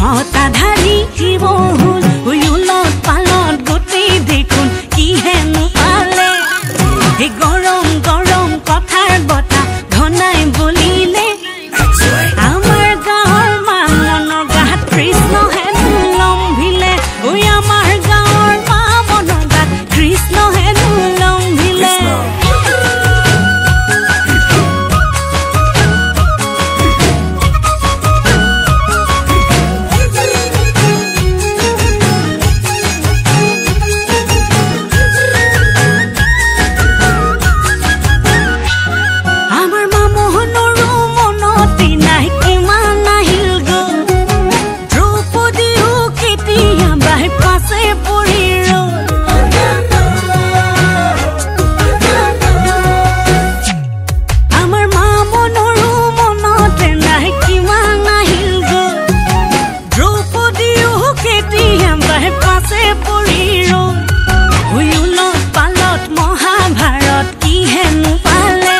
জটাধাৰী শিৱ হ'ল, উলত পালত গোটেই দেখোন কি হেনো পালে। সেই গৰম গৰম কথাৰ বতা ঘনাই বলিলে, আমাৰ গাঁৱৰ মামনৰ গাত কৃষ্ণ হেনো লম্ভিলে। ঐ আমাৰ গাঁৱৰ মামনৰ গাত কৃষ্ণ হেনো লম্ভিলে। আমাৰ মামোহনৰো মনতে নাই কিমান আহিল গ'ল, দ্ৰৌপদীও কেতিয়াবাই পাছে পৰি ৰ'ল। আমাৰ মামনৰো মনতে নাই কিমান আহিল গ'ল, দ্ৰৌপদীও কেতিয়াবাই পাছে পৰি ৰ'ল। উলত পালত মহাভাৰত কি হেনো পালে,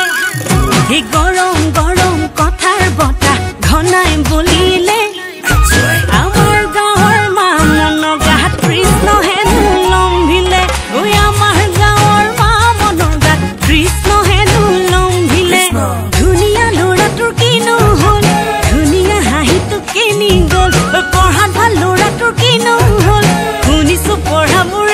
সেই গৰম গৰম কথাৰ বতা ঘনাই বলিলে, আমাৰ গাঁৱৰ মামনৰ গাত কৃষ্ণ হেনো লম্ভিলে। ঐ আমাৰ গাঁৱৰ মামনৰ গাত কৃষ্ণ হেনো লম্ভিলে। ধুনীয়া ল'ৰাটোৰ কিনো হ'ল, ধুনীয়া হাঁহিটো কেনি গ'ল? ঐ পঢ়াত ভাল ল'ৰাটোৰ কিনো হ'ল, শুনিছো পঢ়া মোৰ